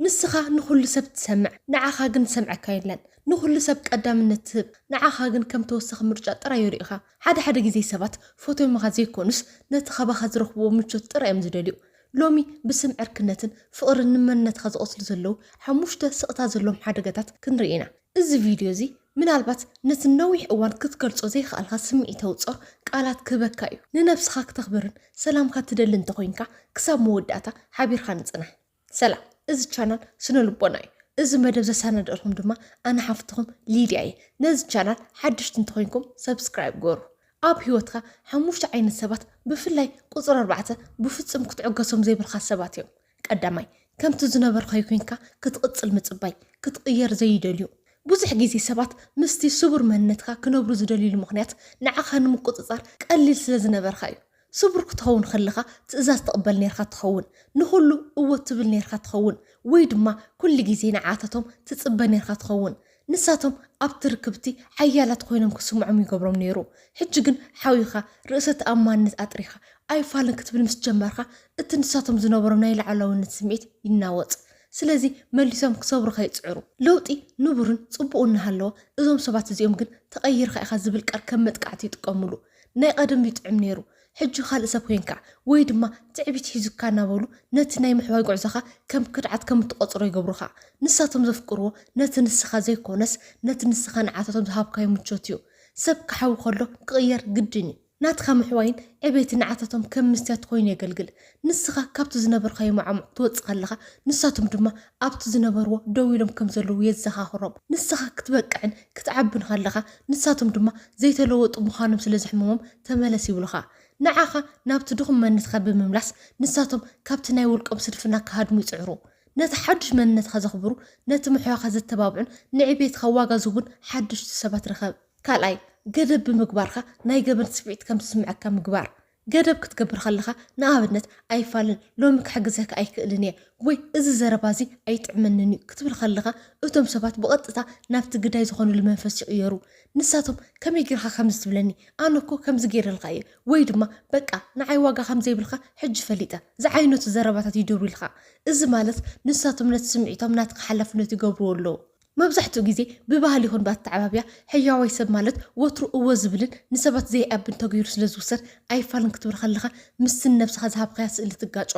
ንስኻ ንኹሉ ሰብ ትሰምዕ፣ ንዓኻ ግን ዝሰምዐካ የለን። ንኹሉ ሰብ ቀዳምነት ትህብ፣ ንዓኻ ግን ከም ተወሳኺ ምርጫ ጥራይ እዩ ርኢኻ። ሓደ ሓደ ግዜ ሰባት ፈትዮምኻ ዘይኮኑስ፣ ነቲ ካባኻ ዝረኽብዎ ምቾት ጥራይ እዮም ዝደልዩ። ሎሚ ብስም ዕርክነትን ፍቕርን ንመንነትካ ዝቐትሉ ዘለዉ ሓሙሽተ ስቕታ ዘለዎም ሓደጋታት ክንርኢ ኢና። እዚ ቪድዮ እዚ ምናልባት ነቲ ነዊሕ እዋን ክትገልጾ ዘይከኣልካ ስምዒታዊ ጾር ቃላት ክህበካ እዩ። ንነብስኻ ክተኽብርን ሰላምካ ትደሊ እንተኾይንካ፣ ክሳብ መወዳእታ ሓቢርካ ንጽናሕ። ሰላም፣ እዚ ቻናል ስነ ልቦና እዩ። እዚ መደብ ዘሰናደእልኩም ድማ ኣነ ሓፍትኹም ሊድያ እየ። ነዚ ቻናል ሓድሽቲ እንተኾይንኩም ሰብስክራይብ ገሩ። ኣብ ህይወትካ ሓሙሽተ ዓይነት ሰባት ብፍላይ ቁጽሪ ኣርባዕተ ብፍጹም ክትዕገሶም ዘይብልካ ሰባት እዮም። ቀዳማይ፣ ከምቲ ዝነበርካዮ ኮይንካ ክትቕጽል ምጽባይ፣ ክትቕየር ዘይደልዩ። ብዙሕ ግዜ ሰባት ምስቲ ስቡር መንነትካ ክነብሩ ዝደልዩሉ ምኽንያት ንዓኻ ንምቁጽጻር ቀሊል ስለ ዝነበርካ እዩ። ስቡር ክትኸውን ከለኻ ትእዛዝ ትቕበል ነርካ ትኸውን፣ ንኹሉ እወ ትብል ነርካ ትኸውን፣ ወይ ድማ ኩሉ ግዜ ንዓታቶም ትጽበ ነርካ ትኸውን። ንሳቶም ኣብቲ ርክብቲ ሓያላት ኮይኖም ክስምዖም ይገብሮም ነይሩ። ሕጂ ግን ሓዊኻ፣ ርእሰ ተኣማንነት ኣጥሪኻ፣ ኣይፋልን ክትብል ምስ ጀመርካ፣ እቲ ንሳቶም ዝነበሮም ናይ ላዕላውነት ስምዒት ይናወጽ። ስለዚ መሊሶም ክሰብሩኻ ይጽዕሩ። ለውጢ ንቡርን ጽቡቕ እናሃለወ፣ እዞም ሰባት እዚኦም ግን ተቐይርካ ኢኻ ዝብል ቃል ከም መጥቃዕቲ ይጥቀምሉ። ናይ ቀደም ይጥዕም ነይሩ፣ ሕጂ ካልእ ሰብ ኮይንካ ወይ ድማ ትዕቢት ሒዙካ እናበሉ ነቲ ናይ ምሕዋይ ጉዕዞኻ ከም ክድዓት ከም እትቆጽሮ ይገብሩኻ። ንሳቶም ዘፍቅርዎ ነቲ ንስኻ ዘይኮነስ ነቲ ንስኻ ንዓታቶም ዝሃብካዮ ምቾት እዩ። ሰብ ክሓዊ ከሎ ክቕየር ግድን እዩ። ናትካ ምሕዋይን ዕቤትን ንዓታቶም ከም ምስትያት ኮይኑ የገልግል። ንስኻ ካብቲ ዝነበርካዮ ማዕሙቕ ክትወጽእ ከለኻ፣ ንሳቶም ድማ ኣብቲ ዝነበርዎ ደው ኢሎም ከም ዘለዉ የዘኻኽሮም። ንስኻ ክትበቅዕን ክትዓብን ከለኻ፣ ንሳቶም ድማ ዘይተለወጡ ምዃኖም ስለ ዝሕምሞም ተመለስ ይብሉኻ። ንዓኻ ናብቲ ድኹም መንነትካ ብምምላስ፣ ንሳቶም ካብቲ ናይ ውልቆም ስንፍና ክሃድሙ ይጽዕሩ። ነቲ ሓድሽ መንነትካ ዘኽብሩ፣ ነቲ ምሕዋኻ ዘተባብዑን ንዕቤትካ ዋጋ ዝህቡን ሓደሽቲ ሰባት ርኸብ። ካልኣይ፣ ገደብ ብምግባርካ ናይ ገበን ስምዒት ከም ዝስምዐካ ምግባር። ገደብ ክትገብር ከለኻ፣ ንኣብነት፣ ኣይፋልን፣ ሎሚ ክሕግዘካ ኣይክእልን እየ፣ ወይ እዚ ዘረባ እዚ ኣይጥዕመንን እዩ ክትብል ከለኻ፣ እቶም ሰባት ብቐጥታ ናብቲ ግዳይ ዝኾኑሉ መንፈስ ይቕየሩ። ንሳቶም፣ ከመይ ጌርካ ከምዚ ትብለኒ? ኣነ እኮ ከምዚ ገይረልካ እየ፣ ወይ ድማ፣ በቃ፣ ንዓይ ዋጋ ከም ዘይብልካ ሕጂ ፈሊጠ፣ ዝዓይነቱ ዘረባታት ይደብሩልካ። እዚ ማለት ንሳቶም ነቲ ስምዒቶም ናትካ ሓላፍነት ይገብርዎ ኣለዉ። መብዛሕትኡ ግዜ ብባህሊ ይኹን ብኣተዓባብያ፣ ሕያዋይ ሰብ ማለት ወትሩ እወ ዝብልን ንሰባት ዘይኣብን ተገይሩ ስለ ዝውሰድ፣ ኣይፋልን ክትብል ከለኻ ምስቲ ንነብስኻ ዝሃብካያ ስእሊ ትጋጮ።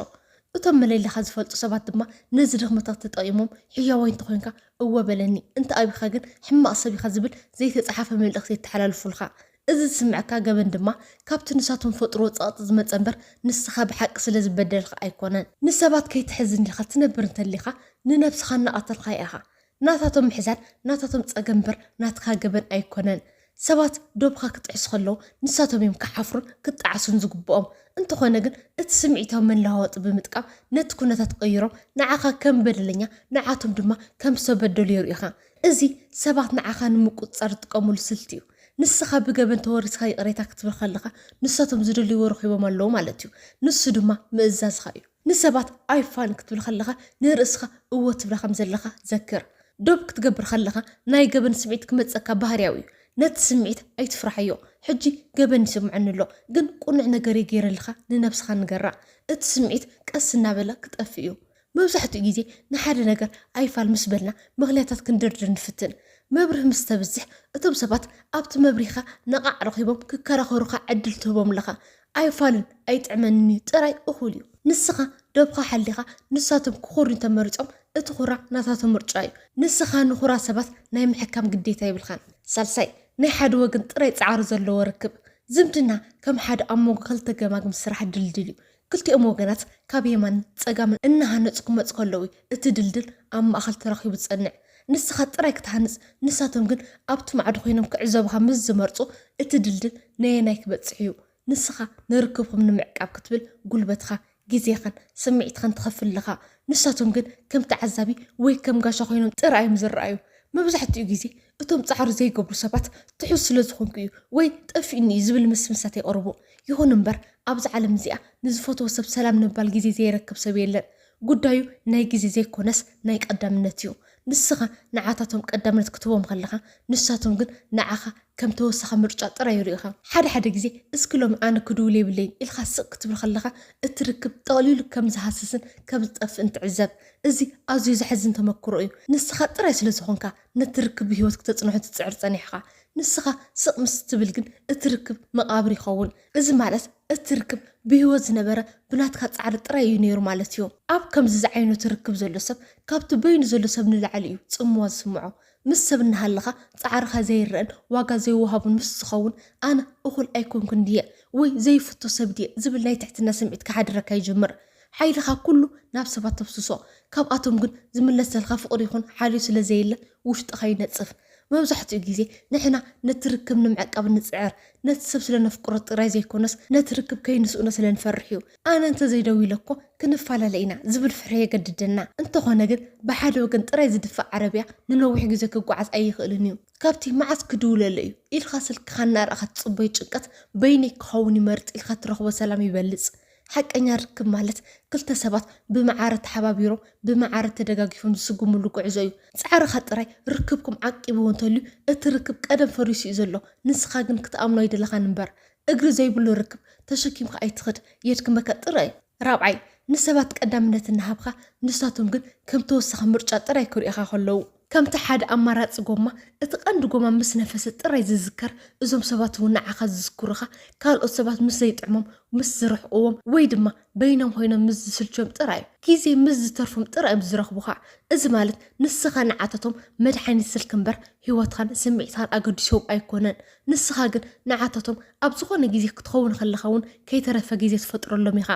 እቶም መለለኻ ዝፈልጡ ሰባት ድማ ነዚ ድኽመትካ ተጠቒሞም፣ ሕያዋይ እንተኾይንካ እወ በለኒ፣ እንተኣቢኻ ግን ሕማቕ ሰብ ኢኻ ዝብል ዘይተጻሓፈ መልእኽቲ የተሓላልፉልካ። እዚ ዝስምዐካ ገበን ድማ ካብቲ ንሳቶም ዝፈጥርዎ ጸቕጢ ዝመጸ እምበር፣ ንስኻ ብሓቂ ስለ ዝበደልካ ኣይኮነን። ንሰባት ከይትሕዝን ኢልካ ትነብር እንተሊኻ፣ ንነብስኻ እናቐተልካያ ኢኻ። ናታቶም ምሕዛን ናታቶም ጸገም እምበር ናትካ ገበን ኣይኮነን። ሰባት ዶብካ ክጥሕሱ ከለዉ ንሳቶም እዮም ክሓፍሩን ክጠዓሱን ዝግብኦም። እንተኾነ ግን እቲ ስምዒታዊ መለዋወጢ ብምጥቃም ነቲ ኩነታት ቀይሮም ንዓኻ ከም በደለኛ ንዓቶም ድማ ከም ዝተበደሉ የርእዩኻ። እዚ ሰባት ንዓኻ ንምቁጽጻር ዝጥቀምሉ ስልቲ እዩ። ንስኻ ብገበን ተወሪስካ ይቕሬታ ክትብል ከለኻ ንሳቶም ዝደልይዎ ረኺቦም ኣለዉ ማለት እዩ። ንሱ ድማ ምእዛዝኻ እዩ። ንሰባት ኣይፋልን ክትብል ከለኻ ንርእስኻ እወ ትብላ ከም ዘለኻ ዘክር። ዶብ ክትገብር ከለኻ ናይ ገበን ስምዒት ክመጸካ ባህርያዊ እዩ። ነቲ ስምዒት ኣይትፍርሓዮ። ሕጂ ገበን ይስምዓኒ ኣሎ፣ ግን ቅኑዕ ነገር እየ ገይረልካ ንነብስኻ ንገራ። እቲ ስምዒት ቀስ እናበለ ክጠፍእ እዩ። መብዛሕትኡ ግዜ ንሓደ ነገር ኣይፋል ምስ በልና ምኽንያታት ክንድርድር ንፍትን። መብርህ ምስ ተብዝሕ እቶም ሰባት ኣብቲ መብርሂኻ ነቓዕ ረኺቦም ክከራኸሩኻ ዕድል ትህቦም ኣለኻ። ኣይፋልን ኣይጥዕመንን እዩ ጥራይ እኹል እዩ። ንስኻ ዶብኻ ሓሊኻ ንሳቶም ክኾርዩ እንተመሪጾም እቲ ኹራ ናታቶም ምርጫ እዩ። ንስኻ ንኹራ ሰባት ናይ ምሕካም ግዴታ የብልኻን። ሳልሳይ፣ ናይ ሓደ ወገን ጥራይ ጻዕሪ ዘለዎ ርክብ። ዝምድና ከም ሓደ ኣብ መንጎ ክልተ ገማግም ዝስራሕ ድልድል እዩ። ክልቲኦም ወገናት ካብ የማንን ጸጋምን እናሃነጹ ክመጹ ከለዉ እዩ እቲ ድልድል ኣብ ማእከል ተረኺቡ ዝጸንዕ። ንስኻ ጥራይ ክትሃንጽ፣ ንሳቶም ግን ኣብቲ ማዕዶ ኮይኖም ክዕዘቡኻ ምስ ዝመርጹ እቲ ድልድል ነየናይ ክበጽሕ እዩ? ንስኻ ንርክብኩም ንምዕቃብ ክትብል ጉልበትኻ፣ ግዜኻን ስምዒትካን ትኸፍል ኣለኻ። ንሳቶም ግን ከም ተዓዛቢ ወይ ከም ጋሻ ኮይኖም ጥራይ እዮም ዝረኣዩ። መብዛሕትኡ ግዜ እቶም ጻዕሪ ዘይገብሩ ሰባት ትሑዝ ስለ ዝኾንኩ እዩ ወይ ጠፊእኒ እዩ ዝብል ምስምሳት የቕርቡ። ይኹን እምበር ኣብዚ ዓለም እዚኣ ንዝፈትዎ ሰብ ሰላም ንምባል ግዜ ዘይረክብ ሰብ የለን። ጉዳዩ ናይ ግዜ ዘይኮነስ ናይ ቀዳምነት እዩ። ንስኻ ንዓታቶም ቀዳምነት ክትቦም ከለኻ፣ ንሳቶም ግን ንዓኻ ከም ተወሳኺ ምርጫ ጥራይ ይርእኻ። ሓደ ሓደ ግዜ እስኪ ሎሚ ኣነ ክድውል የብለይን ኢልካ ስቕ ክትብል ከለኻ፣ እቲ ርክብ ጠቕሊሉ ከም ዝሃስስን ከም ዝጠፍእን ትዕዘብ። እዚ ኣዝዩ ዘሕዝን ተመክሮ እዩ። ንስኻ ጥራይ ስለ ዝኾንካ ነቲ ርክብ ብህይወት ክተጽንሖ ትጽዕር ጸኒሕካ። ንስኻ ስቕ ምስ ትብል ግን እቲ ርክብ መቓብር ይኸውን። እዚ ማለት እቲ ርክብ ብህይወት ዝነበረ ብናትካ ጻዕሪ ጥራይ እዩ ነይሩ ማለት እዩ። ኣብ ከምዚ ዝዓይነቱ ርክብ ዘሎ ሰብ ካብቲ በይኑ ዘሎ ሰብ ንላዕሊ እዩ ጽምዋ ዝስምዖ። ምስ ሰብ እናሃለኻ ጻዕርኻ ዘይረኣን ዋጋ ዘይወሃቡን ምስ ዝኸውን ኣነ እኹል ኣይኮንኩን ድየ ወይ ዘይፍቶ ሰብ ድየ ዝብል ናይ ትሕትና ስምዒት ክሓድረካ ይጅምር። ሓይልኻ ኩሉ ናብ ሰባት ተፍስሶ። ካብኣቶም ግን ዝምለሰልካ ፍቕሪ ይኹን ሓልዮ ስለ ዘየለ ውሽጥኻ ይነጽፍ። መብዛሕትኡ ግዜ ንሕና ነቲ ርክብ ንምዕቃብ ንጽዕር። ነቲ ሰብ ስለ ነፍቅሮ ጥራይ ዘይኮነስ ነቲ ርክብ ከይንስእኖ ስለ ንፈርሕ እዩ። ኣነ እንተዘይደዊለ እኮ ክንፈላለ ኢና ዝብል ፍርሒ የገድደና። እንተኾነ ግን ብሓደ ወገን ጥራይ ዝድፋእ ዓረብያ ንነዊሕ ግዜ ክጓዓዝ ኣይኽእልን እዩ። ካብቲ መዓስ ክድውለሉ እዩ ኢልካ ስልክኻ እናረኣኻ ትጽበዮ ጭንቀት በይነይ ክኸውን ይመርጽ ኢልካ ትረኽቦ ሰላም ይበልጽ። ሓቀኛ ርክብ ማለት ክልተ ሰባት ብመዓረ ተሓባቢሮም ብመዓረ ተደጋጊፎም ዝስጉምሉ ጉዕዞ እዩ። ጻዕርኻ ጥራይ ርክብኩም ዓቂብዎ እንተልዩ እቲ ርክብ ቀደም ፈሪሱ እዩ ዘሎ። ንስኻ ግን ክትኣምኖ ኣይደለኻን እምበር። እግሪ ዘይብሉ ርክብ ተሸኪምካ ኣይትኽድ፣ የድክመካ ጥራይ። ራብዓይ፣ ንሰባት ቀዳምነት እናሃብካ ንሳቶም ግን ከም ተወሳኺ ምርጫ ጥራይ ክርእኻ ከለዉ። ከምቲ ሓደ ኣማራጺ ጎማ፣ እቲ ቀንዲ ጎማ ምስ ነፈሰ ጥራይ ዝዝከር፣ እዞም ሰባት እውን ንዓኻ ዝዝክሩኻ፣ ካልኦት ሰባት ምስ ዘይጥዕሞም፣ ምስ ዝርሕቕዎም ወይ ድማ በይኖም ኮይኖም ምስ ዝስልችዮም ጥራይ እዩ። ግዜ ምስ ዝተርፎም ጥራይ እዮም ዝረኽቡኻ። እዚ ማለት ንስኻ ንዓታቶም መድሓኒት ስልኪ እምበር ህይወትኻን ስምዒትኻን ኣገዲስዎም ኣይኮነን። ንስኻ ግን ንዓታቶም ኣብ ዝኾነ ግዜ ክትኸውን ከለኻ እውን ከይተረፈ ግዜ ትፈጥረሎም ኢኻ።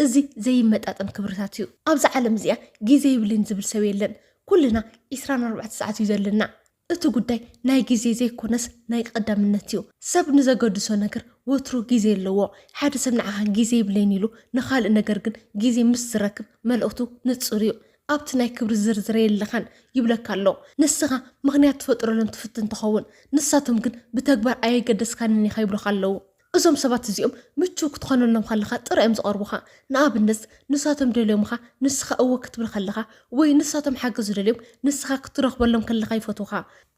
እዚ ዘይመጣጠን ክብርታት እዩ። ኣብዛ ዓለም እዚኣ ግዜ የብለይን ዝብል ሰብ የለን። ኩልና ዒስራን ኣርባዕተ ሰዓት እዩ ዘለና። እቲ ጉዳይ ናይ ግዜ ዘይኮነስ ናይ ቀዳምነት እዩ። ሰብ ንዘገድሶ ነገር ወትሩ ግዜ ኣለዎ። ሓደ ሰብ ንዓኻ ግዜ የብለይን ኢሉ ንኻልእ ነገር ግን ግዜ ምስ ዝረክብ መልእኽቱ ንጹር እዩ። ኣብቲ ናይ ክብሪ ዝርዝር የለኻን ይብለካ ኣሎ። ንስኻ ምኽንያት ትፈጥረሎም ትፍትን ትኸውን፣ ንሳቶም ግን ብተግባር ኣየገደስካንን ኢኻ ይብሉኻ ኣለዉ። እዞም ሰባት እዚኦም ምቹው ክትኾነሎም ከለኻ ጥራይ እዮም ዝቐርቡኻ። ንኣብነት ንሳቶም ደልዮምኻ ንስኻ እወ ክትብል ከለኻ ወይ ንሳቶም ሓገዝ ደልዮም ንስኻ ክትረኽበሎም ከለኻ ይፈትዉኻ።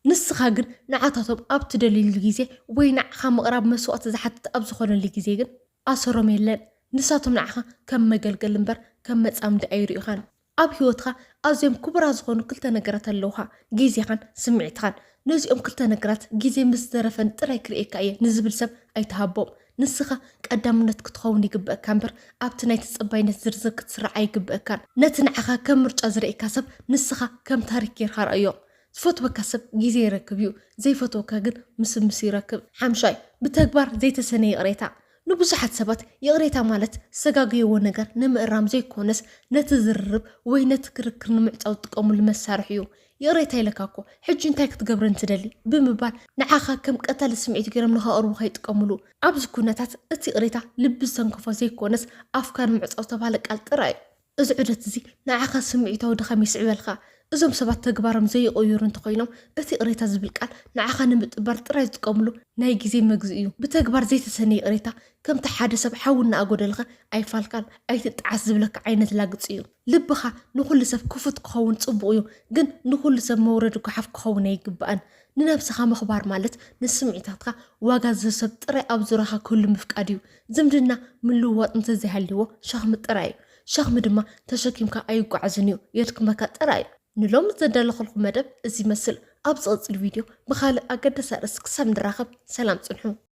ንስኻ ግን ንዓታቶም ኣብ ትደልየሉ ግዜ ወይ ንዓኻ ምቕራብ መስዋእቲ ዝሓትት ኣብ ዝኾነሉ ግዜ ግን ኣሰሮም የለን። ንሳቶም ንዓኻ ከም መገልገሊ እምበር ከም መጻምዲ ኣይርእዩኻን። ኣብ ህይወትኻ ኣዝዮም ክቡራት ዝኾኑ ክልተ ነገራት ኣለውኻ፣ ግዜኻን ስምዒትኻን። ነዚኦም ክልተ ነገራት ግዜ ምስ ዘረፈን ጥራይ ክርእየካ እየ ንዝብል ሰብ ኣይትሃቦም። ንስኻ ቀዳምነት ክትኸውን ይግበእካ እምበር ኣብቲ ናይ ተጸባይነት ዝርዝር ክትስራዕ ኣይግበእካን። ነቲ ንዓኻ ከም ምርጫ ዝርእየካ ሰብ ንስኻ ከም ታሪክ ጌርካ ርኣዮ። ዝፈትወካ ሰብ ግዜ ይረክብ እዩ፣ ዘይፈትወካ ግን ምስምስ ይረክብ። ሓምሻይ፣ ብተግባር ዘይተሰነየ ይቕሬታ። ንብዙሓት ሰባት ይቕሬታ ማለት ዝተጋገይዎ ነገር ንምእራም ዘይኮነስ ነቲ ዝርርብ ወይ ነቲ ክርክር ንምዕጻው ዝጥቀሙሉ መሳርሒ እዩ። ይቕሬታ ኢለካ እኮ፣ ሕጂ እንታይ ክትገብረኒ ትደሊ? ብምባል ንዓኻ ከም ቀታሊ ስምዒት ገይሮም ንኸቕርቡኻ ይጥቀሙሉ። ኣብዚ ኩነታት እቲ ይቕሬታ ልቢ ዝተንከፎ ዘይኮነስ ኣፍካ ንምዕጻው ዝተባህለ ቃል ጥራይ እዩ። እዚ ዑደት እዚ ንዓኻ ስምዒታዊ ድኻም የስዕበልካ። እዞም ሰባት ተግባሮም ዘይቕይሩ እንተኾይኖም እቲ ይቕሬታ ዝብል ቃል ንዓኻ ንምጥባር ጥራይ ዝጥቀምሉ ናይ ግዜ መግዝኢ እዩ። ብተግባር ዘይተሰነየ ይቕሬታ ከምቲ ሓደ ሰብ ሓዊ እናኣጎደልካ ኣይፋልካን ኣይትጠዓስ ዝብለካ ዓይነት ላግጺ እዩ። ልብኻ ንኹሉ ሰብ ክፉት ክኸውን ጽቡቕ እዩ፣ ግን ንኹሉ ሰብ መውረዲ ጓሓፍ ክኸውን ኣይግባእን። ንነብስኻ ምኽባር ማለት ንስምዒታትካ ዋጋ ዝህብ ሰብ ጥራይ ኣብ ዙርያኻ ክህሉ ምፍቃድ እዩ። ዝምድና ምልውዋጥ እንተዘይሃልይዎ ሸኽሚ ጥራይ እዩ። ሸኽሚ ድማ ተሸኪምካ ኣይጓዓዝን እዩ፣ የድክመካ ጥራይ እዩ። ንሎሚ ዘዳለኹልኩም መደብ እዚ ይመስል። ኣብ ዝቕጽል ቪድዮ ብኻልእ ኣገዳሲ ኣርእስቲ ክሳብ ንራኸብ ሰላም ጽንሑ።